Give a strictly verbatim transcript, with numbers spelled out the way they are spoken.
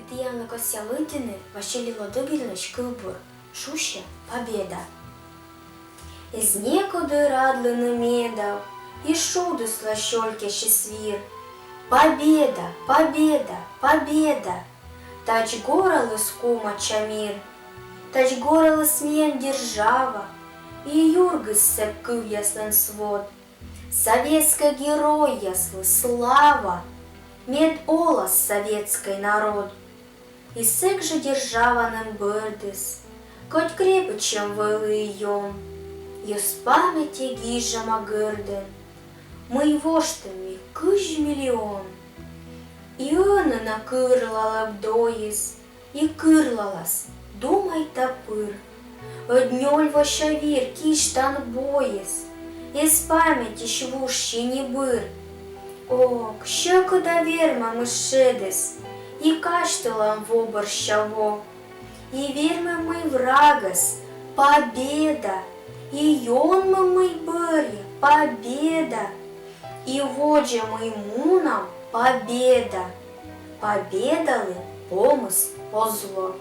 Тіянлы кӧсъя лыддьыны Василий Ладыгинлысь кывбур, шусьӧ «Победа». Эз некоді радлыны медав и шудыслӧн сёлькасис вир. Победа, победа, победа! Тадз гораліс кумӧдча мир. Тадз гораліс миян держава, и юргис сэк кывъяслӧн свод. Советскӧй геройяслы слава! Мед олас советскӧй народ! И сэк жӧ державаным бӧрдіс, кӧть крепыдсьӧм вӧлі и ён, йӧз паметьӧ гижӧма гӧрдӧн, мый воштім ми кызь миллион. И ӧні на кырлалӧ дойыс, и кырлалас, думайта, пыр. Ӧд нёль вося вир кисьтан бойыс, эз паметьысь вужсьы ни быр. Ок, сьӧкыда вермӧмыс шедіс, и казьтылам во бӧрся во. И вермӧ мый врагӧс — победа, и ёнмӧ мый бӧрйӧ — победа, и водзӧ мый мунам — победа. Победалы помыс оз ло.